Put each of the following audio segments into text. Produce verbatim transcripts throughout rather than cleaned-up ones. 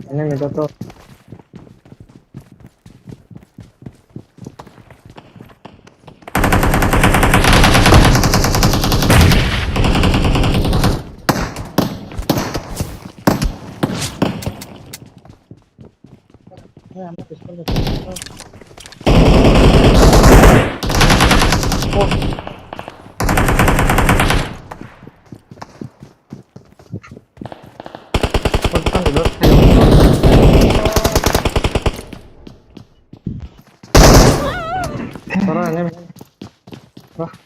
Enemy joto.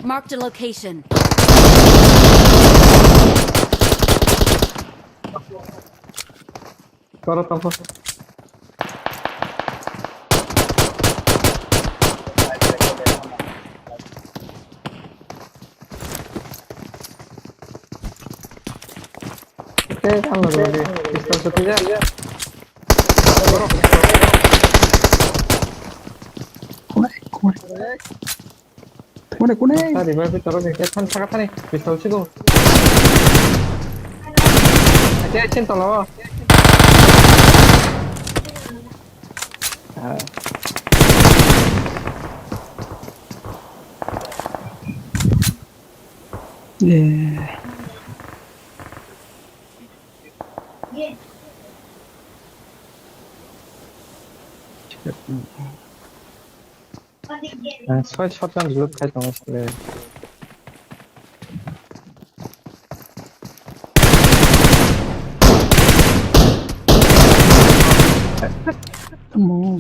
Marked a location. Toro tongkho. Tei tamo dole. Pistol se tija. Kone, kone. Kone, kone. Tari bai toro ni kan thaka thani. Pistol sigo. Acha chin tolo. Ang soi shotgun loot khai tongo sile. Tamo.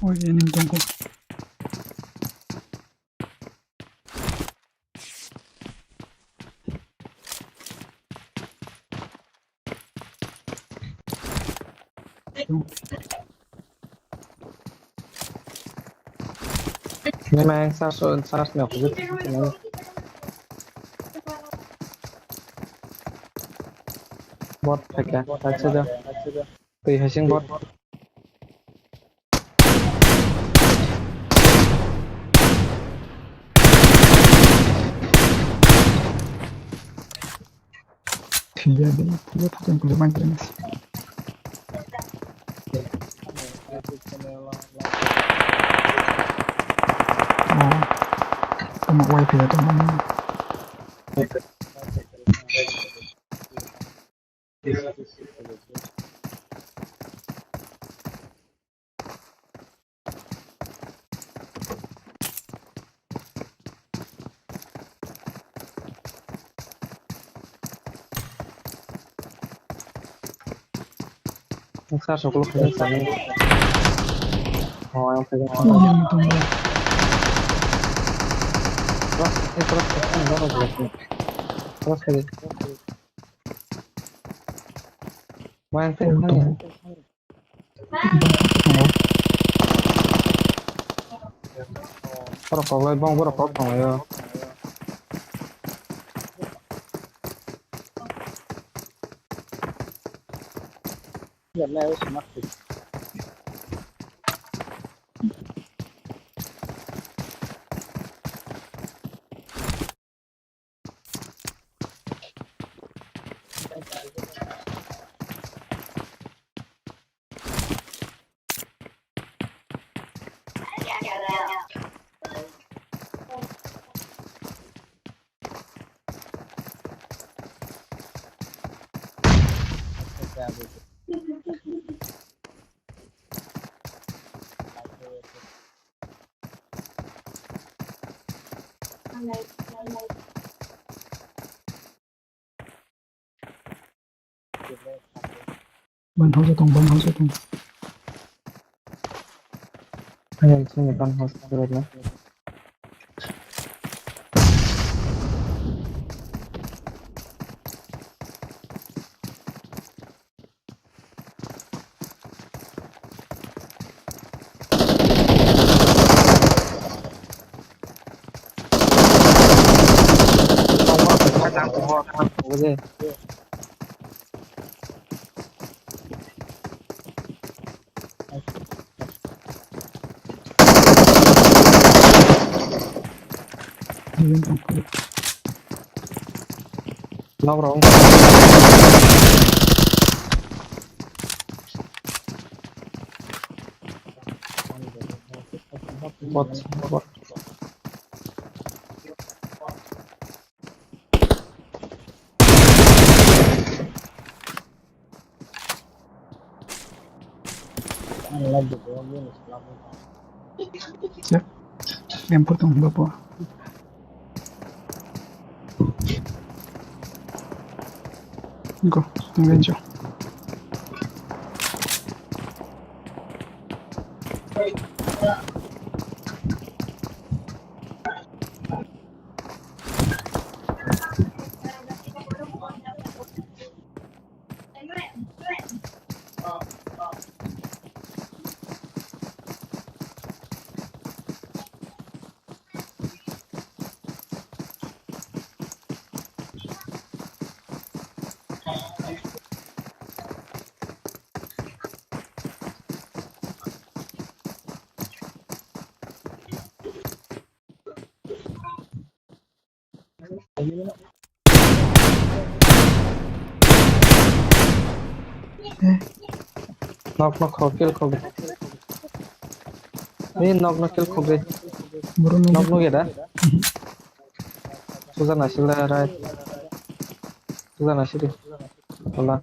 Oi, enemy tongo. Memang sas sas ni aku gitu. Bot phaikha, kaisa da. Twi hasing bot. Thwiya de, thwiya thajang kule mang kule nasi. Oh, tamo wifi ya tamo. Sa sokolo khaina sani. Oh, ayang khaina. Cross, eh, cross, cross, cross, cross, cross, cross. Wayang khaina. Borok koklai bong borok kok tonglaio. Ban house tong, ban house tong. Ayang sini ban house berapa? Oje. Nok rok. Bot, bot. Siap. Yang potong bapak. Go, tunggu aja. Nok nok kho, kill kho. Ni nok nok kill kho be. Bro, nok nok ya da. Suja na sila rai. Suja na sila. Wala.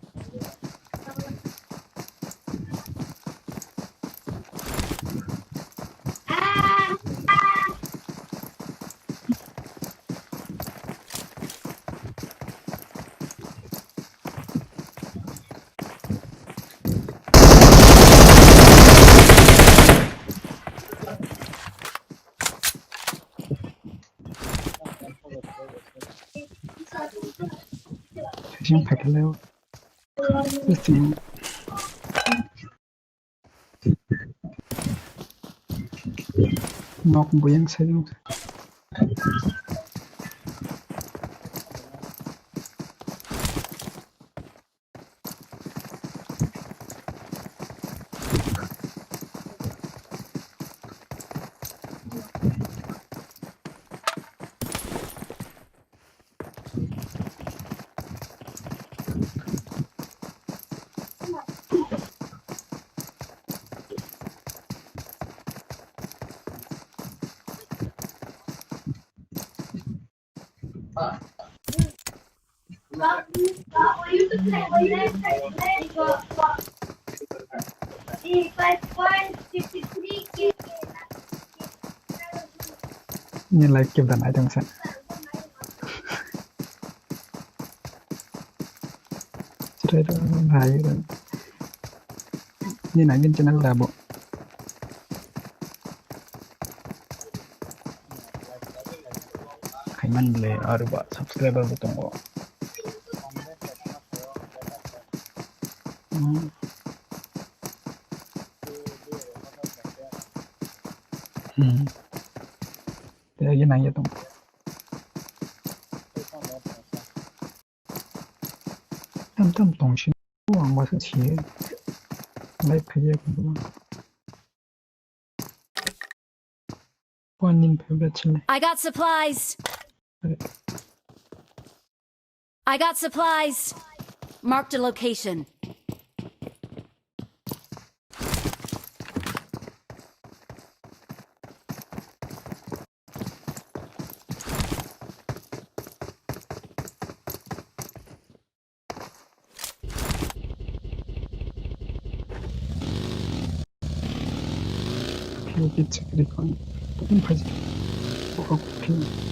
Sing phaikhe lai o. Sing. Nok buyang sayang. Ni live kebo da nai tong sa. Chwrai rok nai rok. Ni nai ni channel da bo. Khaiman le aruba subscriber bo tongo. Hmm. Hmm. Tei nangya tong. Tam tam tong si ang ba sa si. Live khaye ko. One in favorite channel. I got supplies. I got supplies. Marked a location. Phiyokhe chikri phano. Tokon phaijak. Bokhok phiyokhe.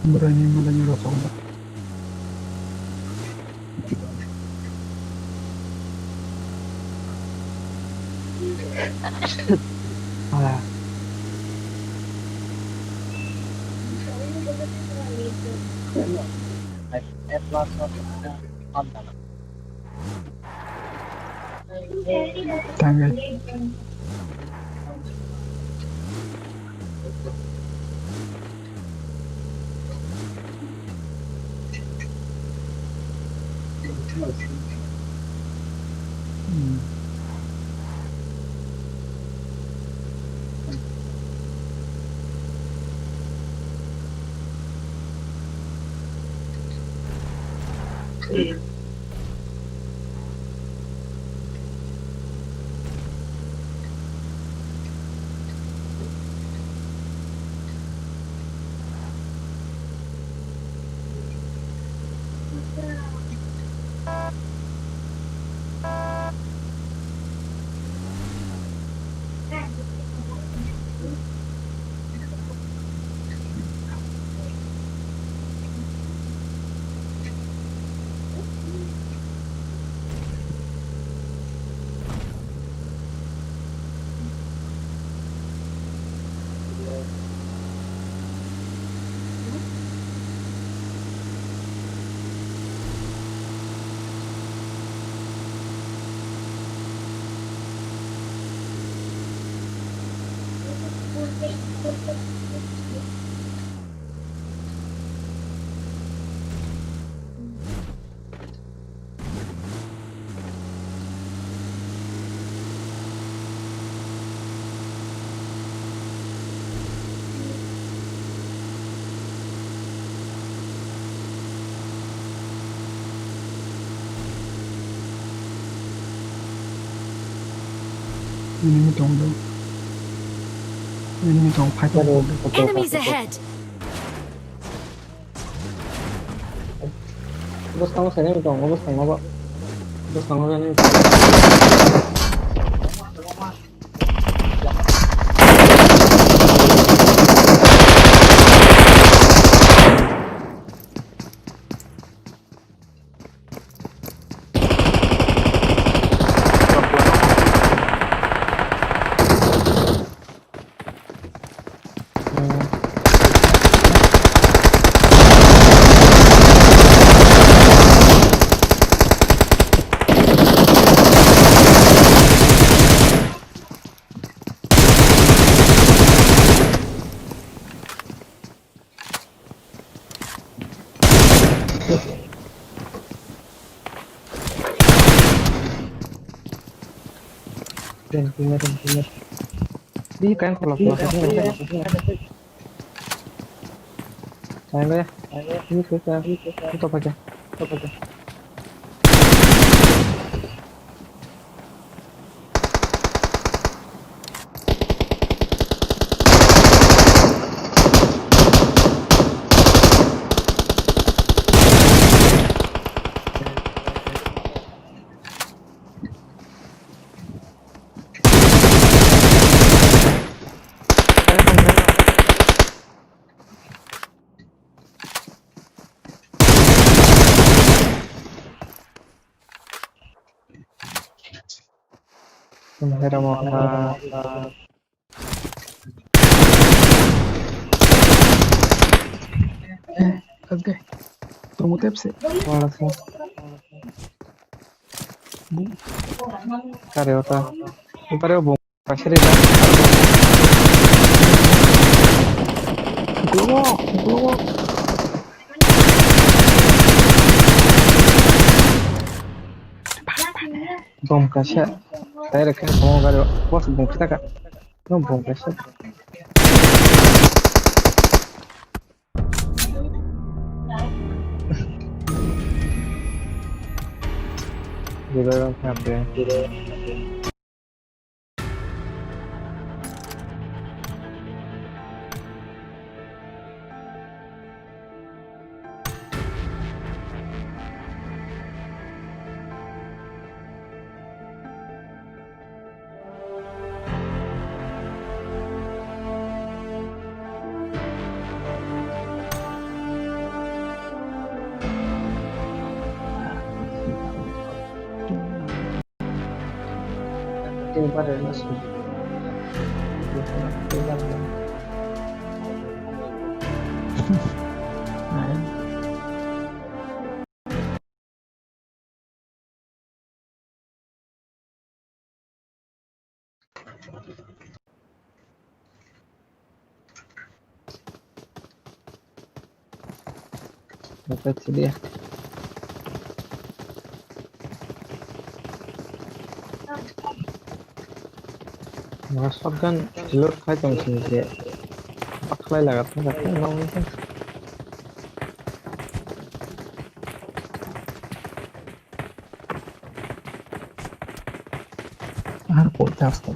Boroni malai ni rosok da. Ah. Thank you. Enemy tong do. Enemy tong fight. Enemies ahead! Bwskango se nang tong, bwskango bo. Bwskango nang tong. Ring, ring, ring, ring. Di kain kolok, kolok, kolok, kolok. Ayo, ayo. Ini kita, ini kita. Kita pakai. Kita pakai. Hera mokha. Oke. Tunggu tep se. Wala se. Bu. Kare ota. Upare bu. Kasih deh. Keluar, keluar. Bom kaisa. Direct khe bom gari. Bos bom kita ka. No bom kaisa. Gila kan sampai. Dapat dia. Masa kan load khai tong sini je. Paklai lagat lagat kan mau itu. Ar po tas ko.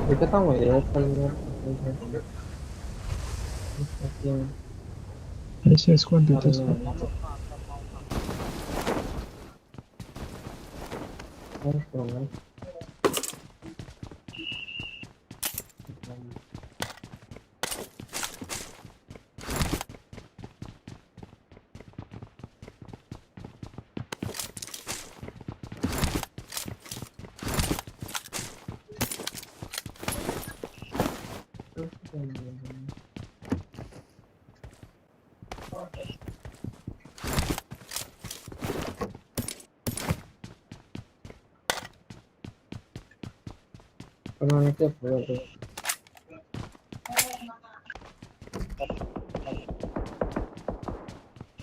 Ito tamo ya, S S squad dito squad.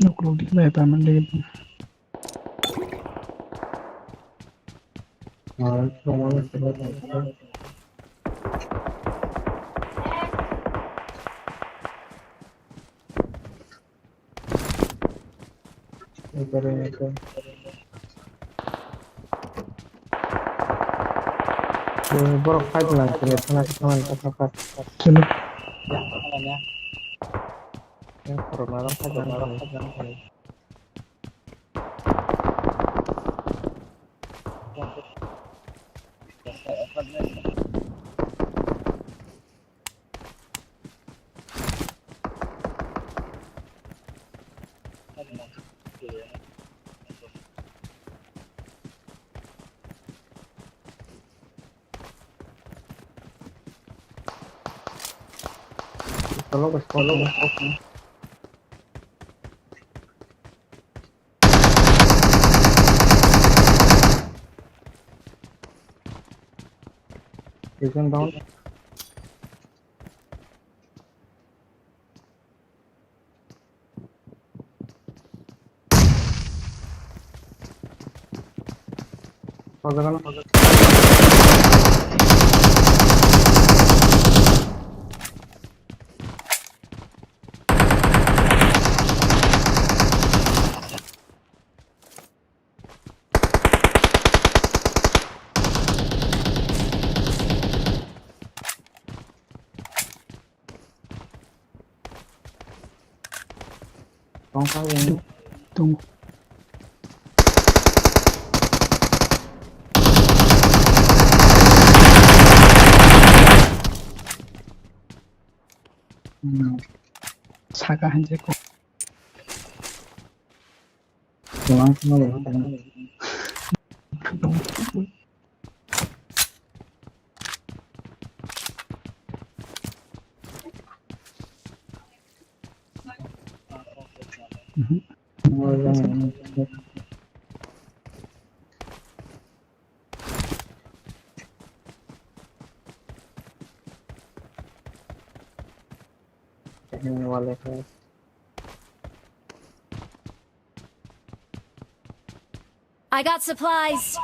Nuklok dikhlai ta mande. Borok fight lang khe thana thana thana. Chalo. Yang korokma rok fight lang khe. Tolok bai smoke. Vision down. Tong kha yang. Tong. Hmm. Saka hanjeko. Tong kha yang. Mhm. I got supplies.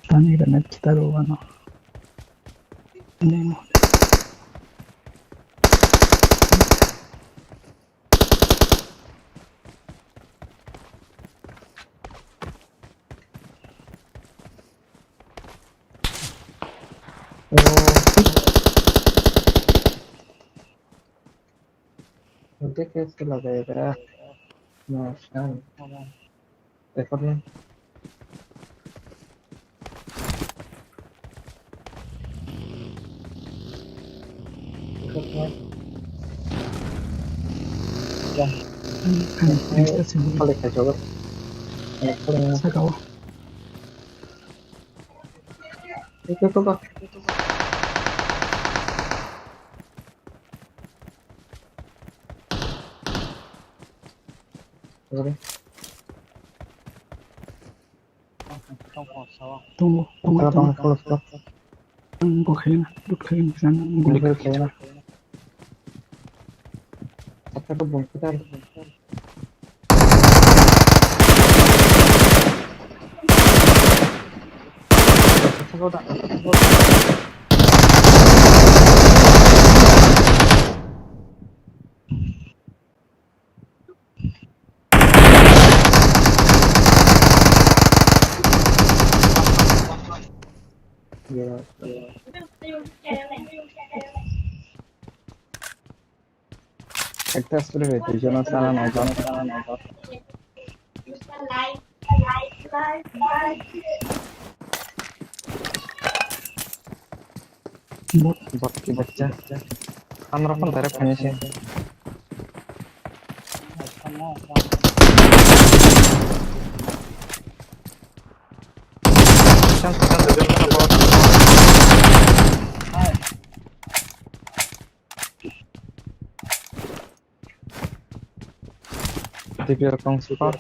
Tani da net kita ro ano. Ini mo. Entonces se la de verdad. No, está. Record. Sakao. Tongo, tongo, tongo, tongo. Ang bo khaina, dut khaina, ang guli khaina. Ekta sprint rw twi jona sana nai jona. Bot, bot ki bachcha. Amra kon direct khaini se. T P R kong super.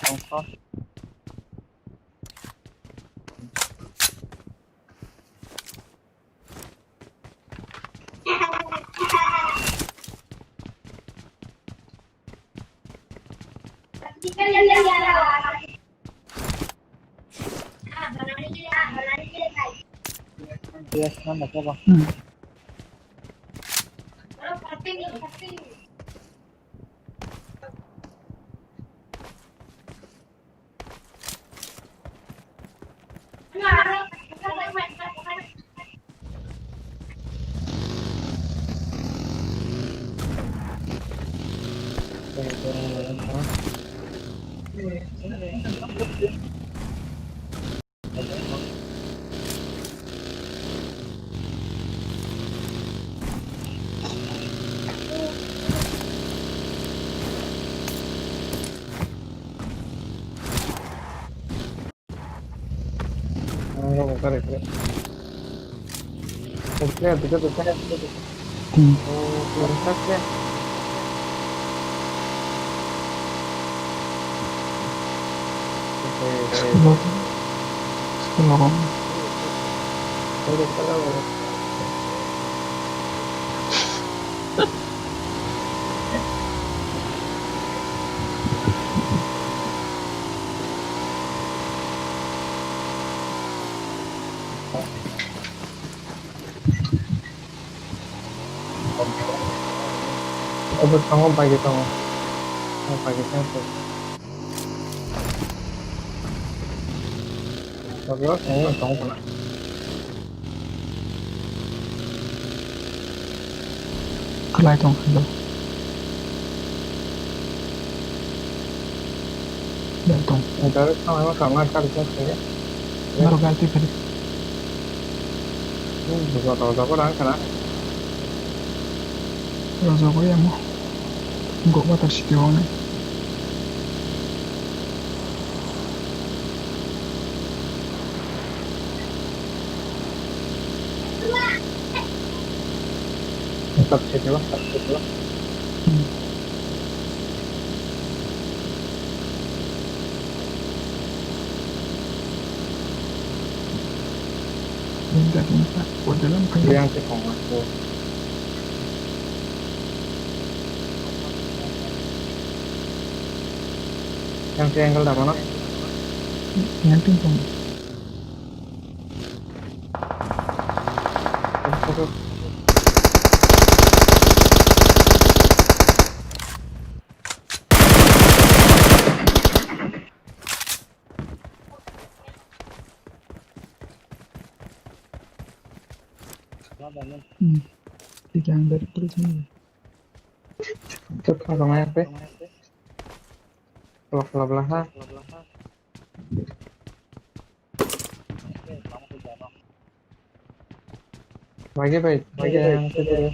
Obo tongo, bai de tongo. Bai de tongo. Tongo, tongo, tongo. Kwlai tong philo. Beltong. Direct sama sama sama kali kan saya. Norok gari twi phari. Hmm, buka tau tau orang kena. Rojak oi amo. Gokma ta sitio ani. Tak sitio, tak sitio. Hmm. Yang ke kong aku. Yang ke angle dah mana? Yang ping pong. Hmm. Tiga yang dari terus ini. Cepat dong ya, Pe. Kelak, kelak, kelak, ha. Lagi, baik. Lagi, yang kedua.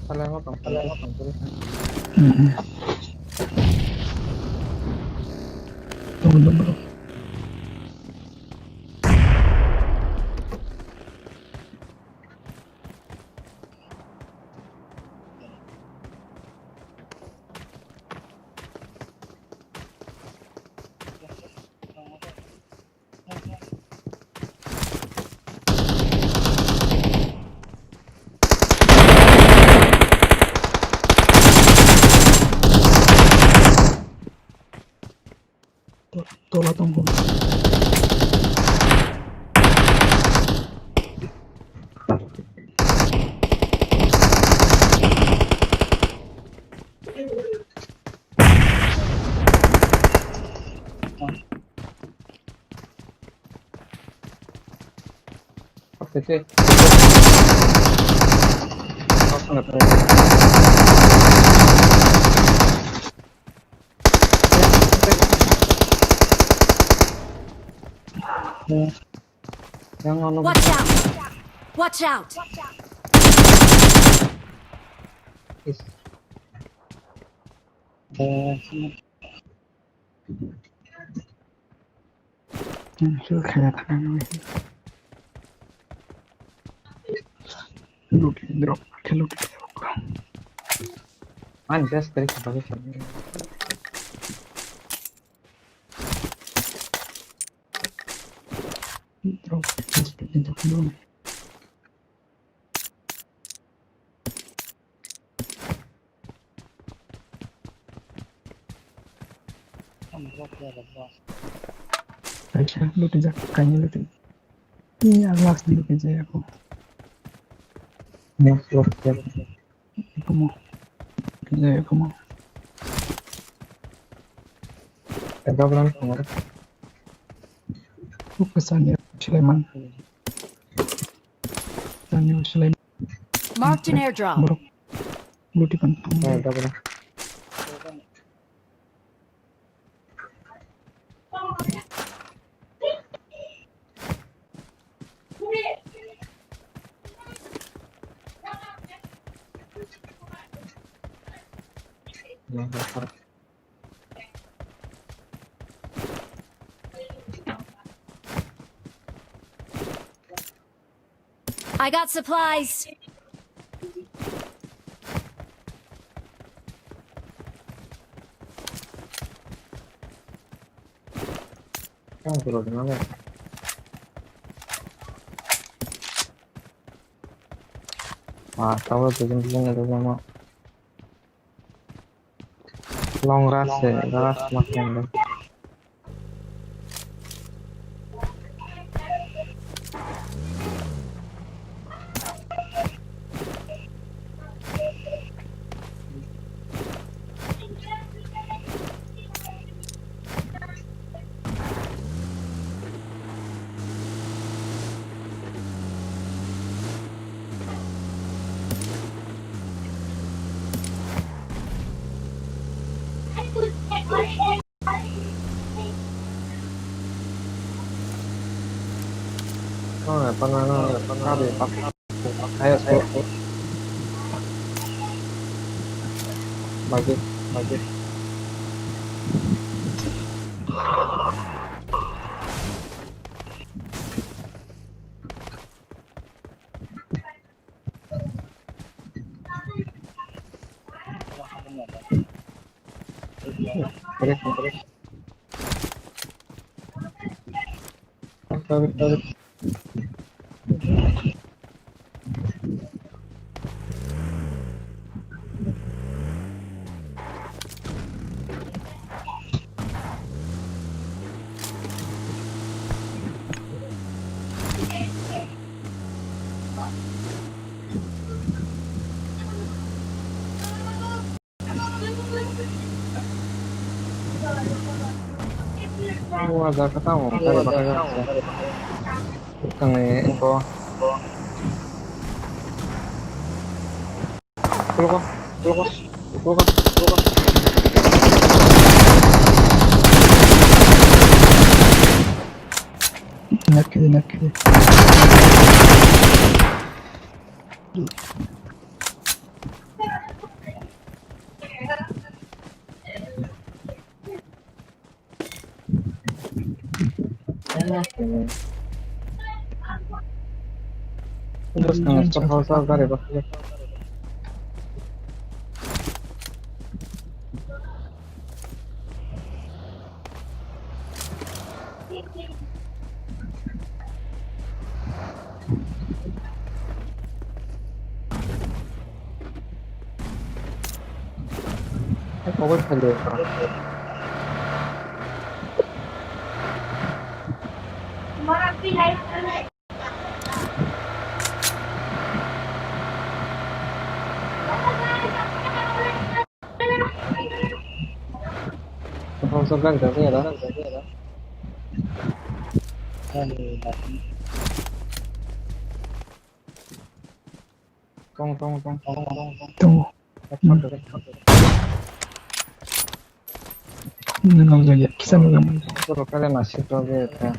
Salah apa? Salah apa? Tunggu dulu. To-, tola tongo. Yang ono. Watch out! Watch out! Is. Eh, Yang sudah kaya tangan gue. Loot drop, ke loot drop. Man, best dari kita bisa. Drop, best dari kita. Acha, luti jak, kanya luti. Iya, last luti jak aku. Next lost ya. Kamu. Kerja ya kamu. Ada berapa orang kemarin? Aku pesan ya, Sulaiman. Pesan ya, Sulaiman. Marked an airdrop. Borok. Luti kan. Eh, ada berapa? I got supplies. Ah, tahu tu, jeng jeng ada sama. Long rush se, rush makin deh. Oh, apa nama? Apa nama? Ayo, ayo. Maju, maju. Wah, jaga tahu, cari pakai. Bukan nih, info. Keluar, keluar, keluar, keluar. Nak, nak. Bwskang stop house o gari bakhe. Cover khaidi. Cover so gari da ya da. Tong, tong, tong, tong, tong, tong. Tongo. Nang nang ya, kisa nang nang. Solo kare na sito ge ta.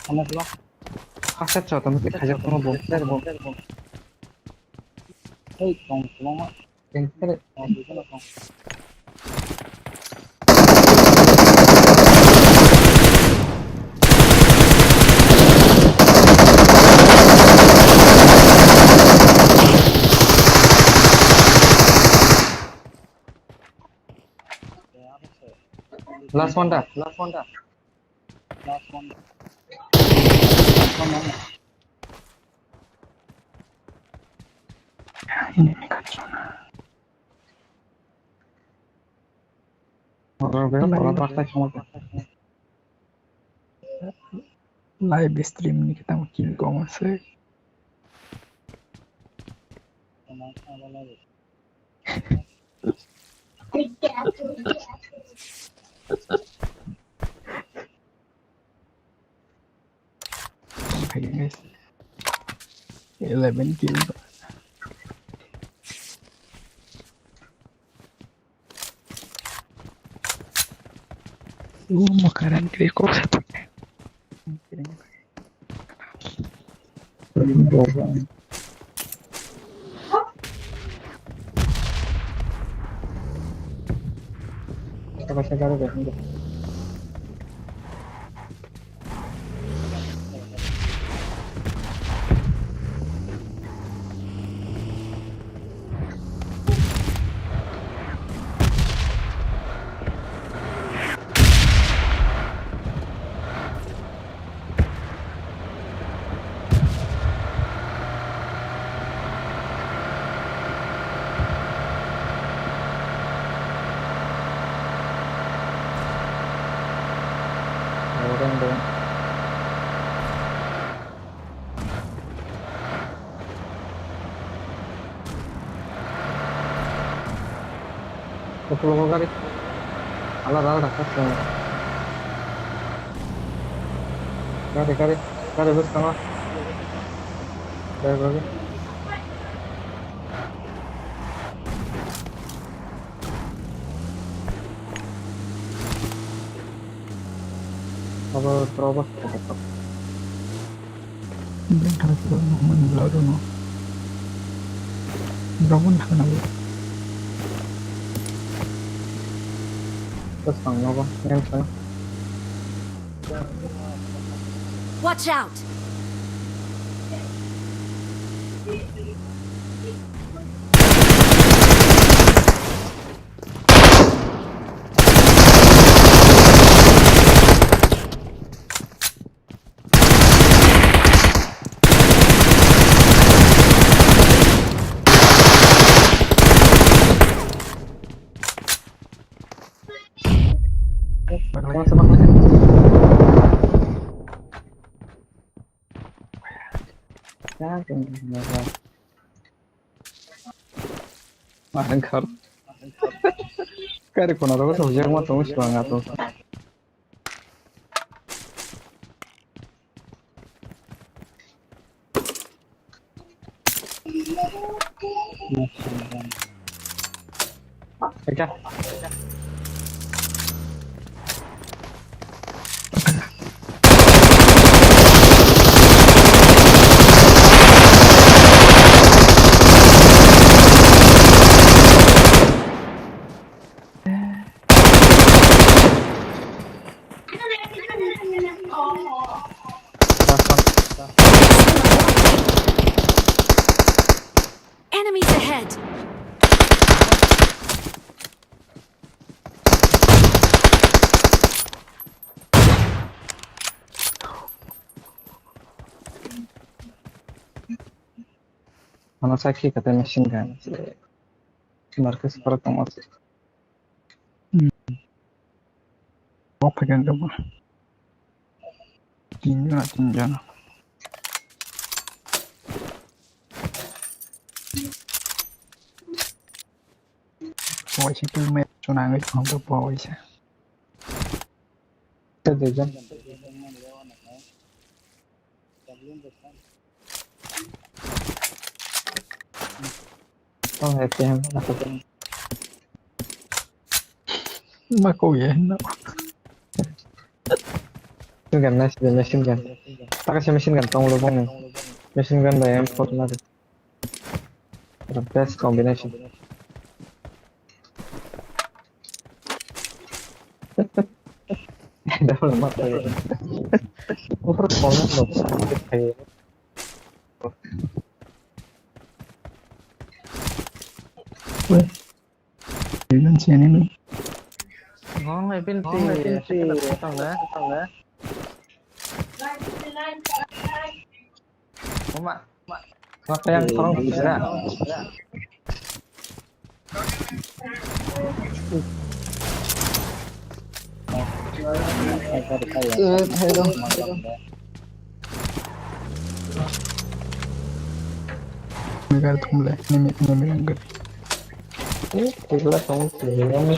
Ano sila. Kaset sa tamo khaijak tamo bo. Hey, tong tong. Last one da, last one da. Last one da. Last one da. Ini kan sana. Live stream ni kita mungkin kong ase. Guys. Eleven kill. Uh, makanan kiri kok satu. Ukulungo gari. Ala rara dakha song. Gari, gari, gari bwskango. Gari, gari. Abo, abo. Beng kha khe mani bwla rwno. Borok bo thangna bo. Bwskango nogo, yang thang. Watch out! Ang kar. Kari kono rogo thok jak ma tong sibang ato. Enemies ahead! Ano sakhi kata machine gun. Marcus para tongma. Hmm. Bok phaikha khe bo. Tin jona, tin jona. Waisa kill match chuna wngwi thangkha bo waisa. Tei duijon. Tong hai tei ma kok ya no. Machine gun nice, machine gun. Taka se machine gun tong lo bong. Machine gun bai M four na. The best combination. Double mata ya. Ufur kono no. Weh. Even si enemy. Ngong epin si. Ngong epin si. Tong na. Tong na. Uma. Maka yang korong bisa. Eh, hello. Megar thumle, nimi, nimi ranggar. Eh, thikla tong, thikla.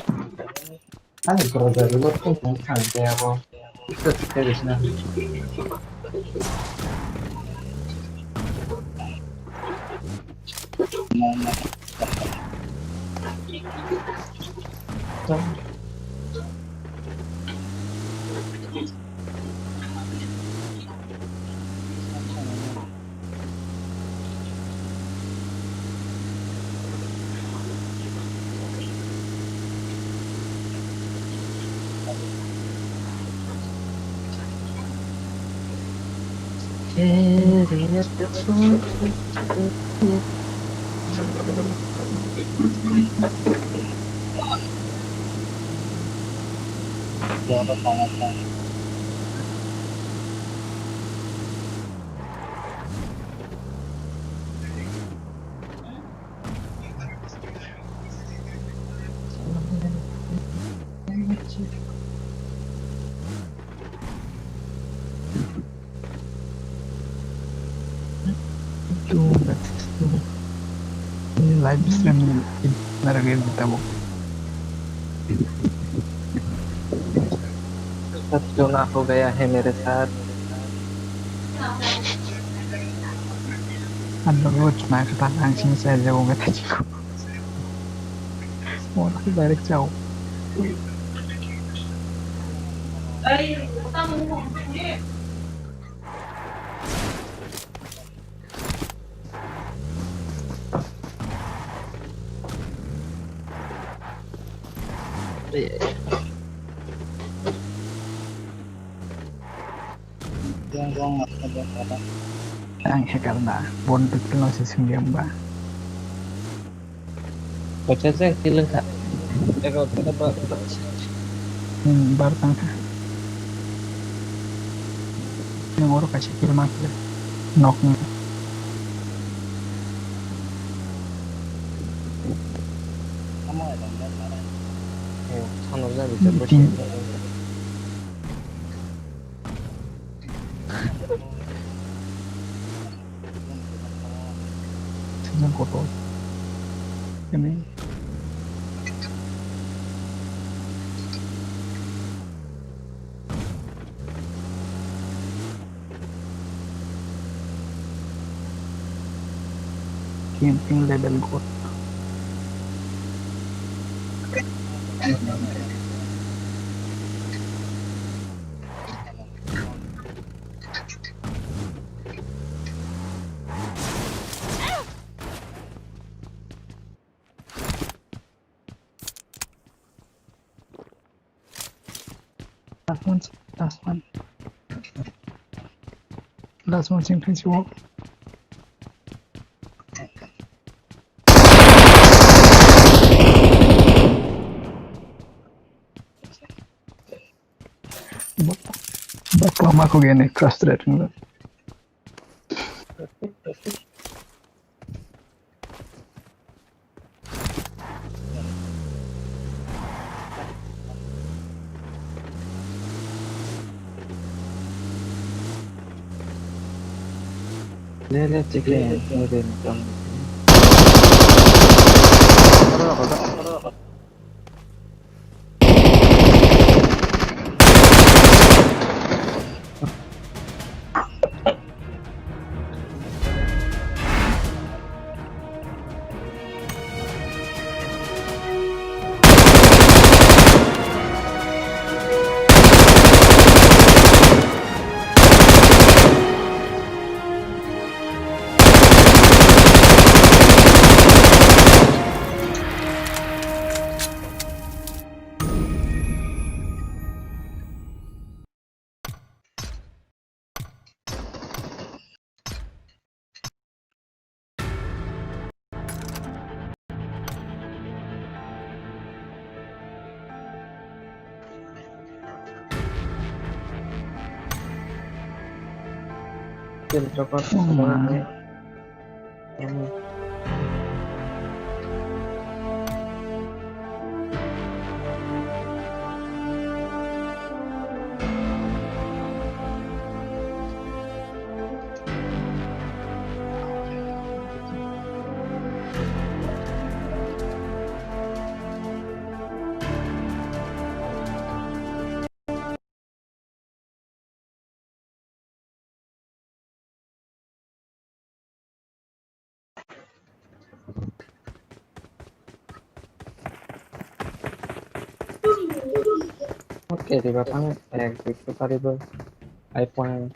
Ani brother, lo tong tong thang khe abo. Ito thikhe bisna. Live stream ni naragir tabuk. साथ क्यों ना हो गया है मेरे साथ। हम लोग रोज मार खा, लांग सिंग से जाओगे था जी को। और को डायरेक्ट जाओ। Ang hacker na, bon betul no se sungya ba. Bacha jang kill wngkha. Ego, ego, ego. Hmm, bar tangkha. Nang oro kaisa kill mankha. Nok ni. Eh, sanok jang bisa. Tin. Sejak kotor. Ini. Camping level good. Last one, last one. Last one, sing thanks you all. Bakla ma ko gene frustrating. Le, le, check le, le, le, le. Oke, di batang, eh, gitu tadi tuh. Iphone.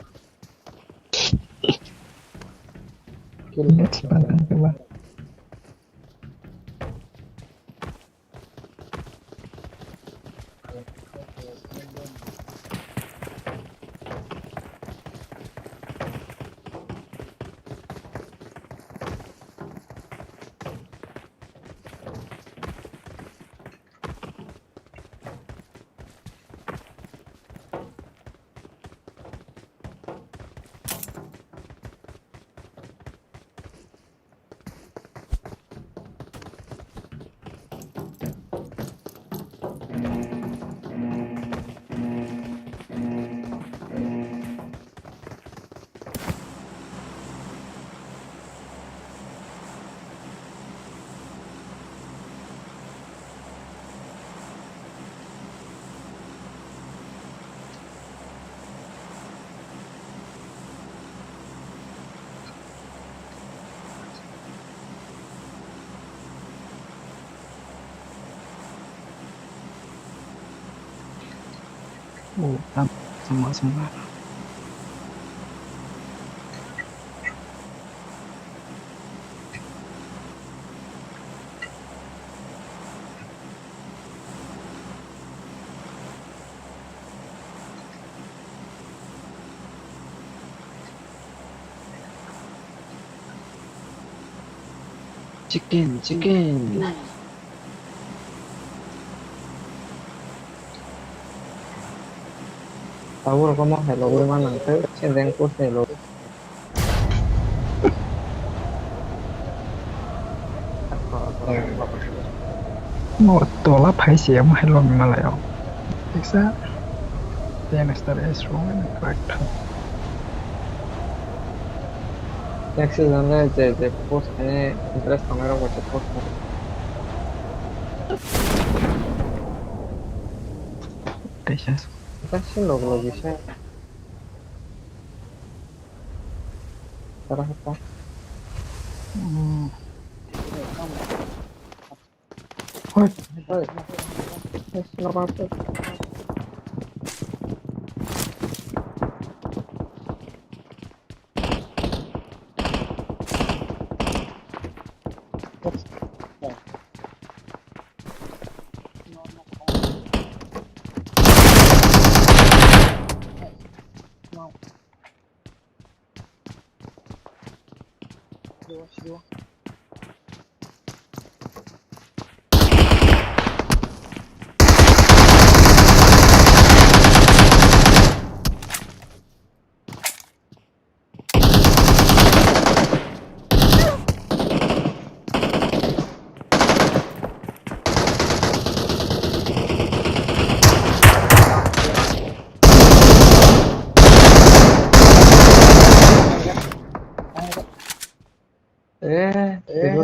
Kill. Next batang coba. Oh, tam, sama, sama. Chicken, chicken. Tabuk rok omo hai logwi mano hwnkhe, se rank post ni logwi. Mo tola phai se omo hai logwi malai o. Teksa ten star S rok kwrak thang. Next season le je, je post khainai interest tongnai rok bai se post khainai. Kaisa. Kaisa log log bisa. Tara hata. Hmm. Hoi. Hoi. Hoi, sino pa tu. Eh, eh,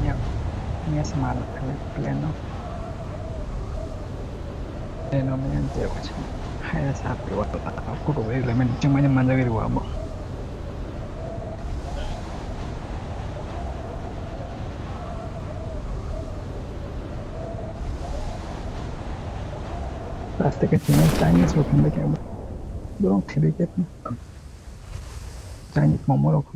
Nya, nya semal pleno. Pleno men te wachim. Hai sa pe wa ta kudu we le men ching manya manja giri wa bo. Aste khe thwinai Chinese rok hinbai khe borok thwirwi khe Chinese momo rok.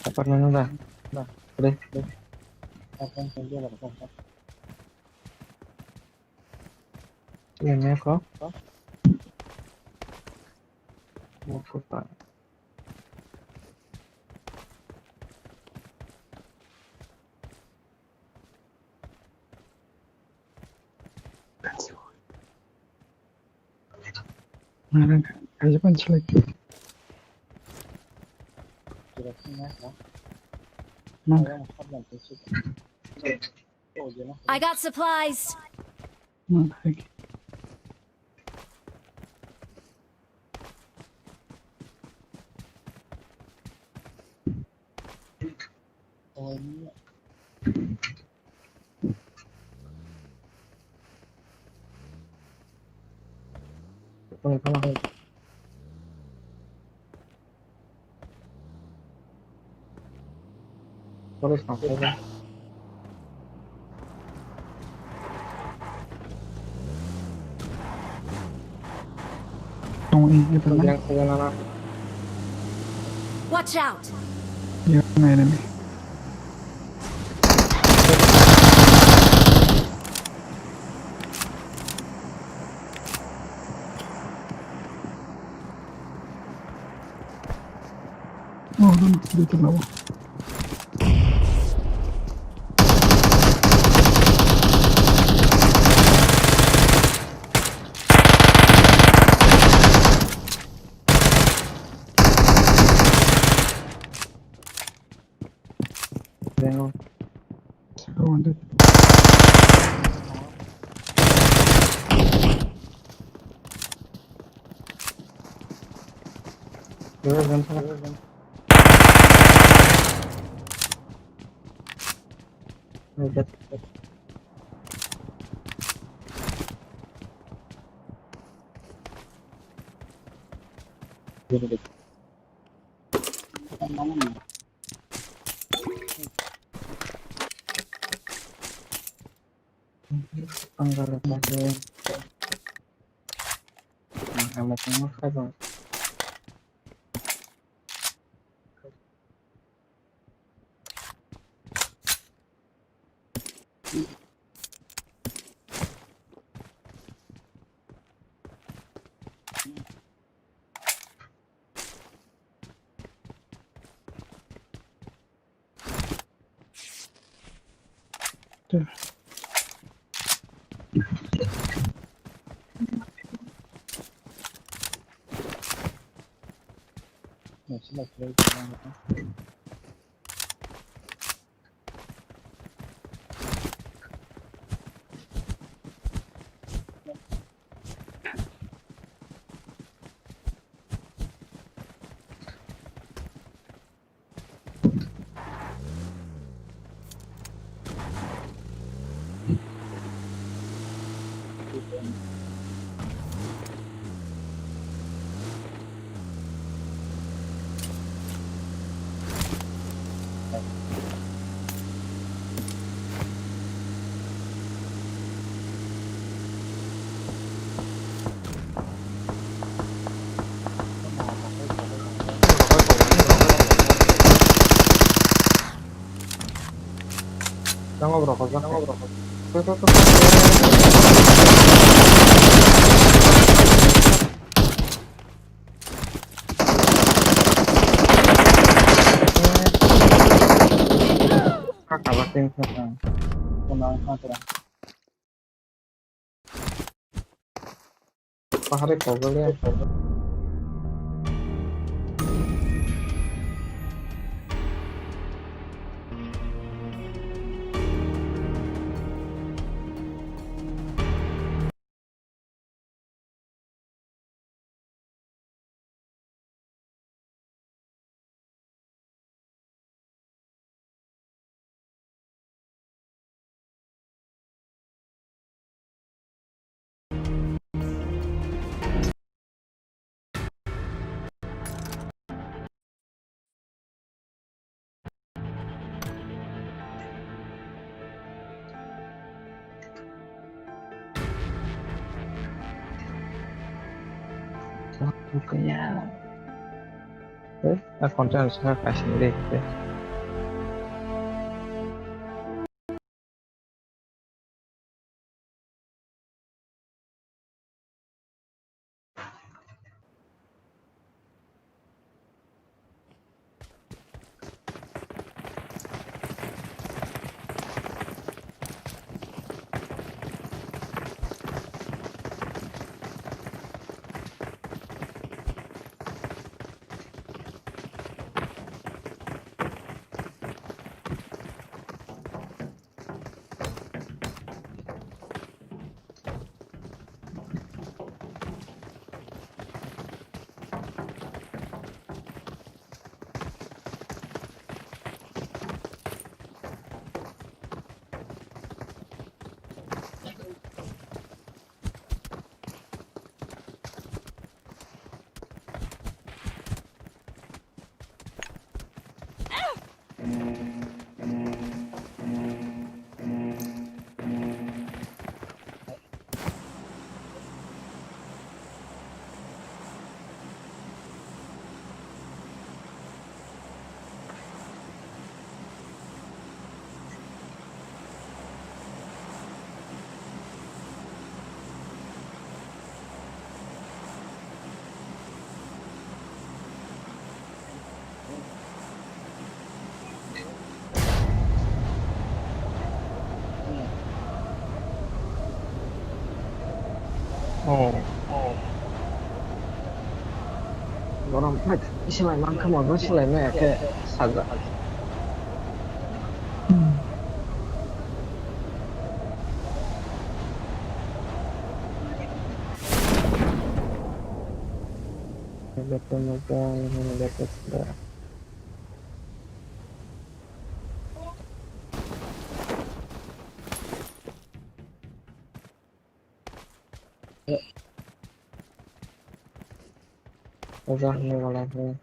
Apartment da. Da. Deh, deh. Ini kok. Mau foto. Mana kaji pan selek. Mana? I got supplies. Mana kaji? Tong i, i, tong i. Watch out! You're an enemy. Oh, no, no, dito na ako. Vengo. Saka one. Revive, ven, saka. Revive, ven. Tango bro, kok, tango bro. Kakaba ting kakang. Kunang kakra. Pahari kogole. Bukannya. Eh, aku konten saya kasih deh. Oh. Borom thak, isilai mankha mo, bo silai maya khe sajak. Oja hwnwi wala hwnwi.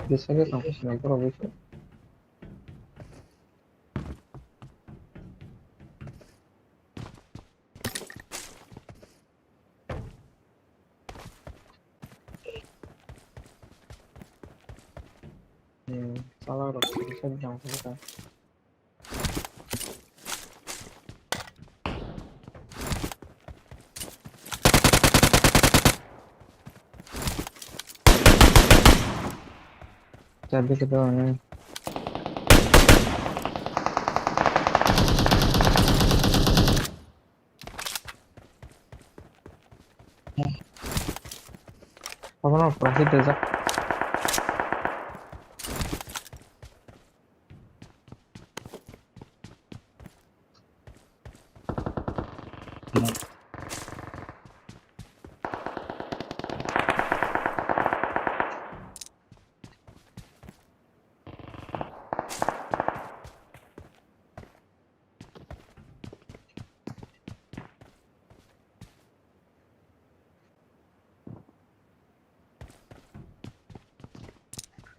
Bisingo tongkha swnam borok bai khe. Hmm, chala rok bisingo tongkha. Chabi kedua ni. Obono pura hit rijak.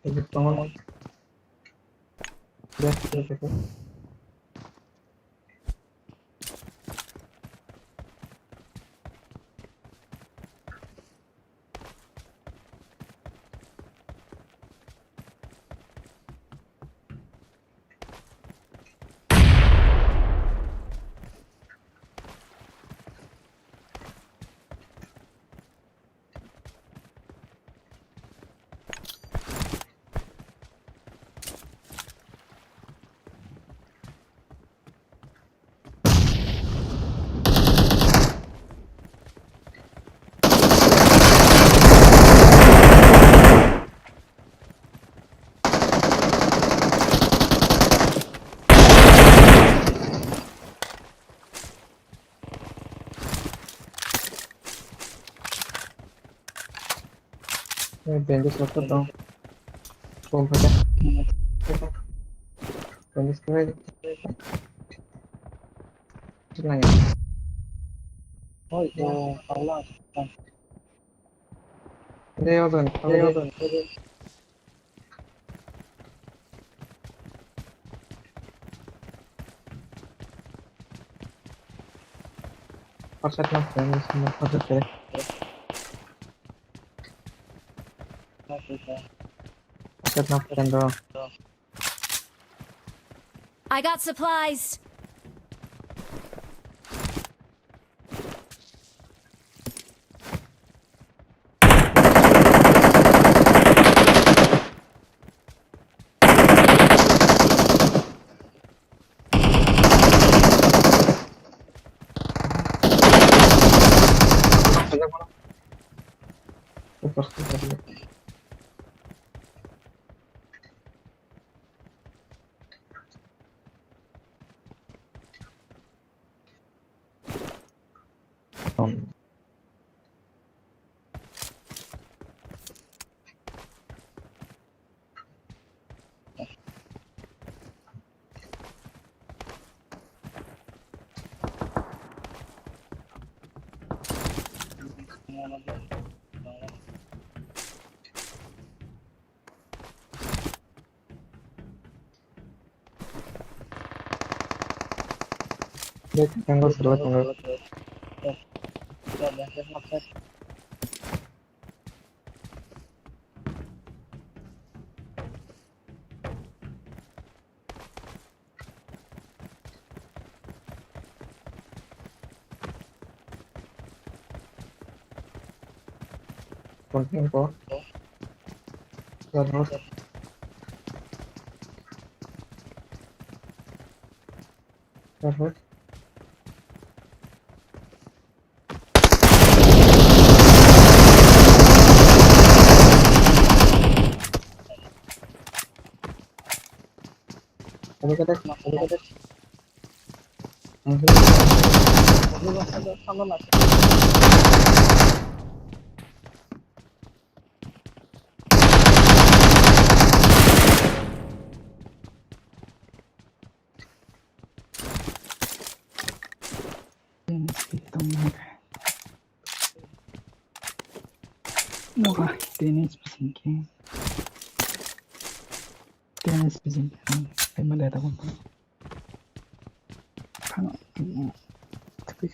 Tongo. Yes, yes, yes. Eh, bandage rok dong. Bom phaikha. Bandage khe bai. Nai. Oi, oh, pala. Dei, odon, dei, odon. Parsat na friend, parsat friend. Parsat na friend, bro. I got supplies. Dek, tanggal sebelah tanggal. Konting ko. Terus. Terus. Ada kata, ada kata. Noga, tenis bising ke. Tenis bising ke. Ai, mana ada pun. Kang, tapi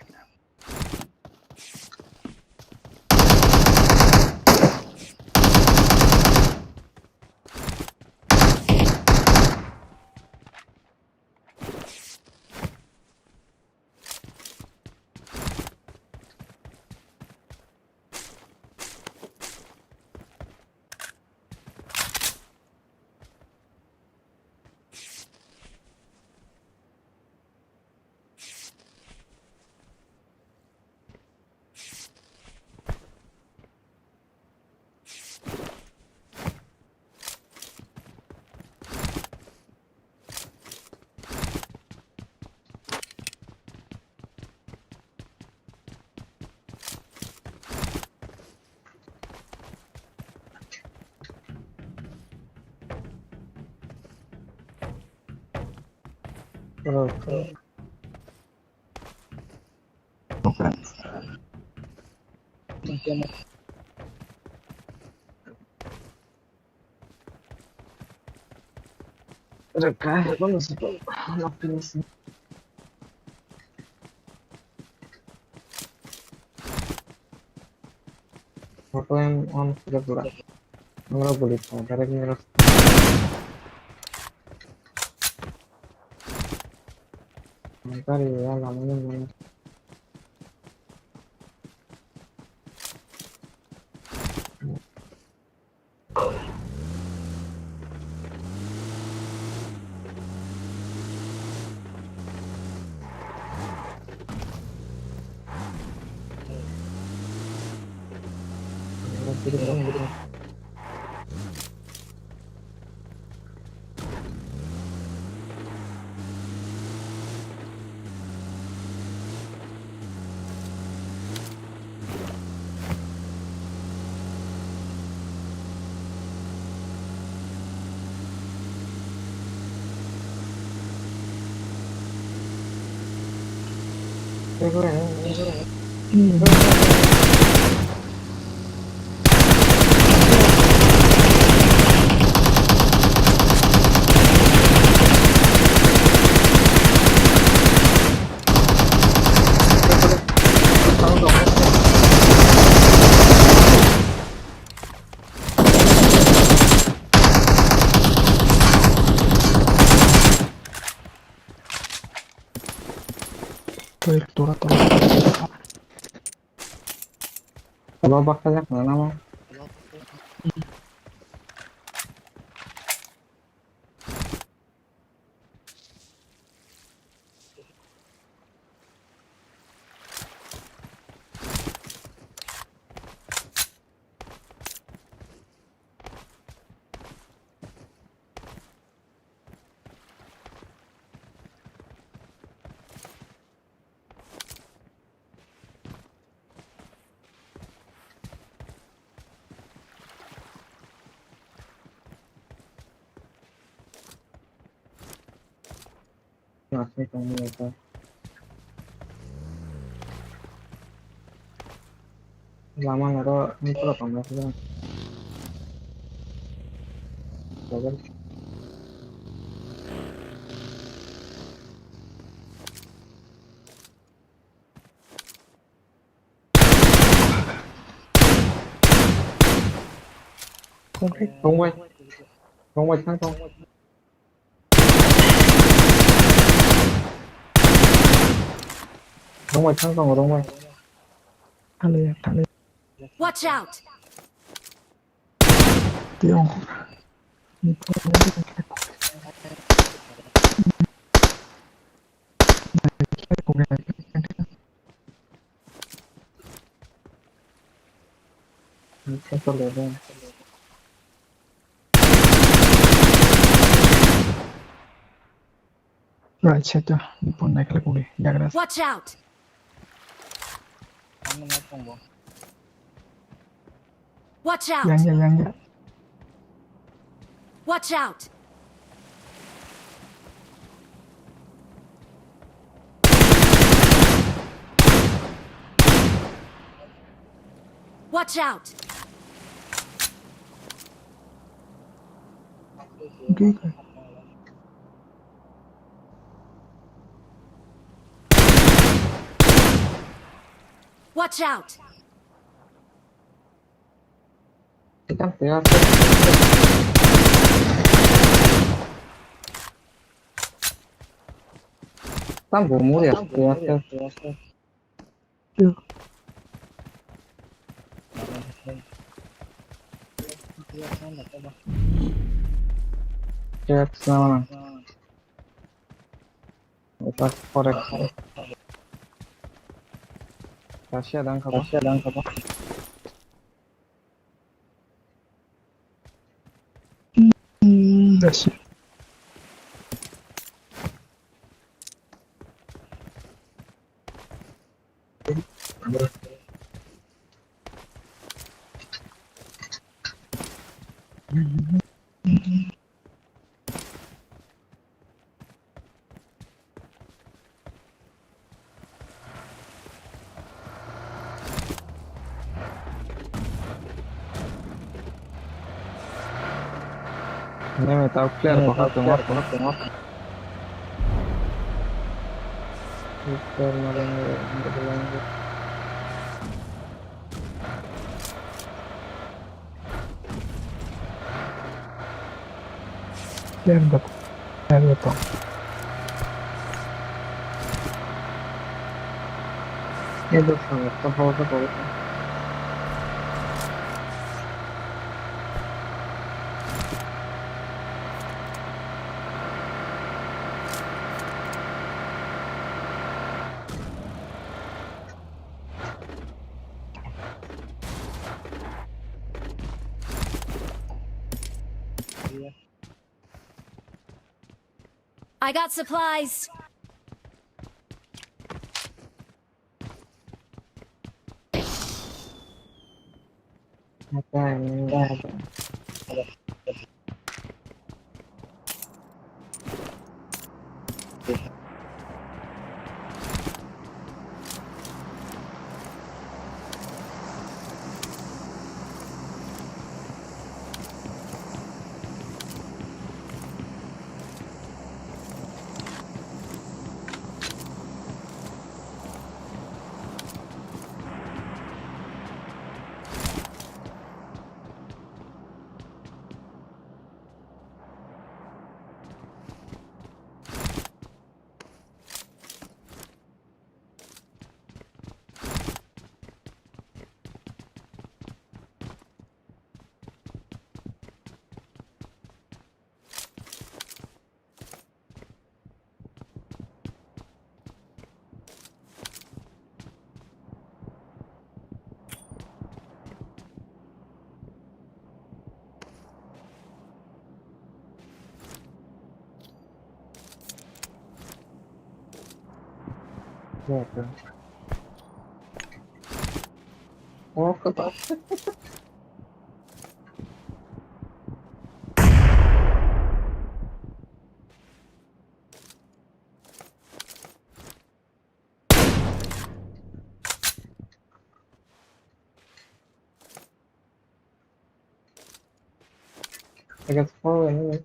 Rwkha, bono se to, no finish. Photo em on sila pura. Noro guli pa, direct noro. Gari ya, lama ni mana. Tora, tora, tora. Aba baksa jak na nama. Asli tongmani eko. Lama noro nukla tongma khe. Tongbai. Tongbai, thang tong. Tongbai, thang tong, tongbai. Thale, thale. Watch out! Tiong. Right side to, nipon naikhle kuli, yagra. Watch out! Watch out! Yang ya, yang ya. Watch out! Watch out! Okay. Watch out! Tam player. Tam bo muri ya. Chat sana. Otak korek. Russia dang khabo. Russia dang khabo. Hmm, Russia. Nang tao clear ko ha tong ha tong ha. Clear ma lang lang. Clear da. Clear da. Clear da. I got supplies. I got four anyway.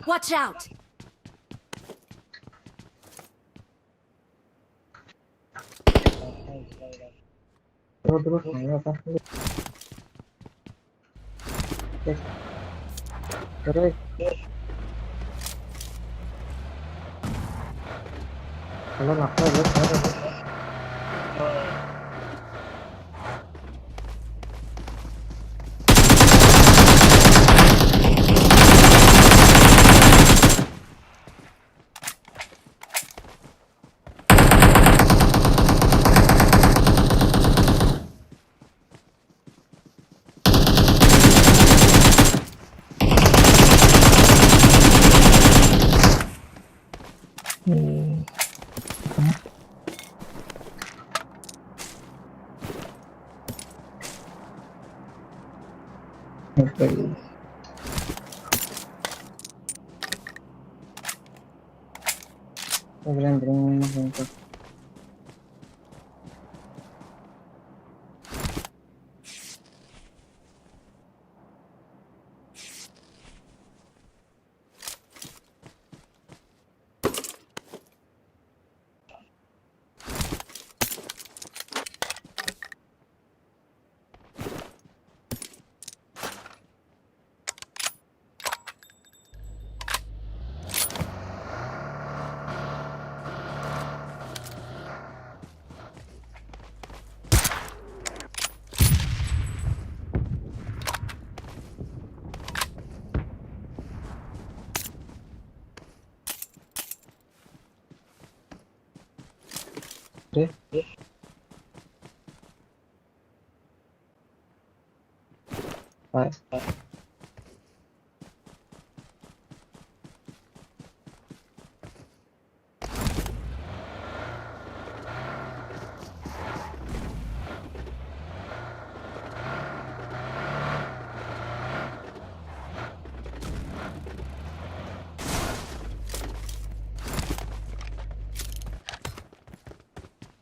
Watch out!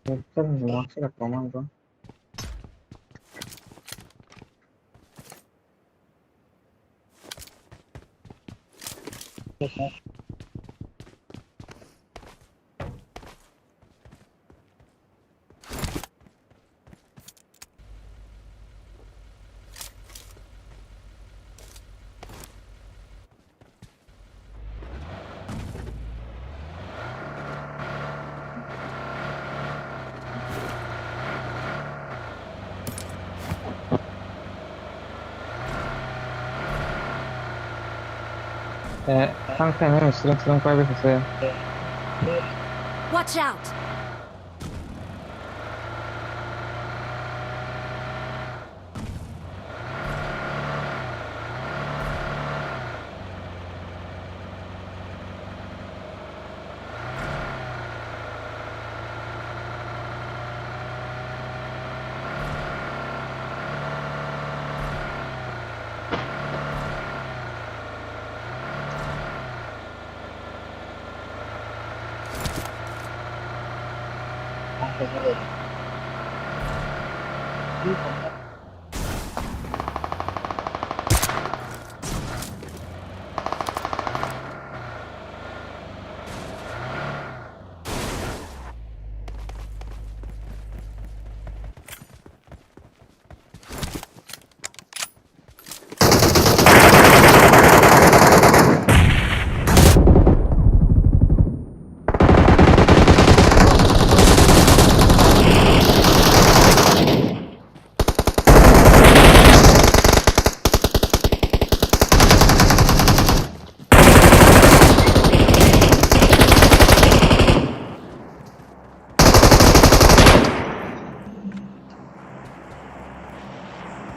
Ekdom nuak se rok tongma wngkha. Eh, thang thang hai srwng srwng pai bai se. Watch out!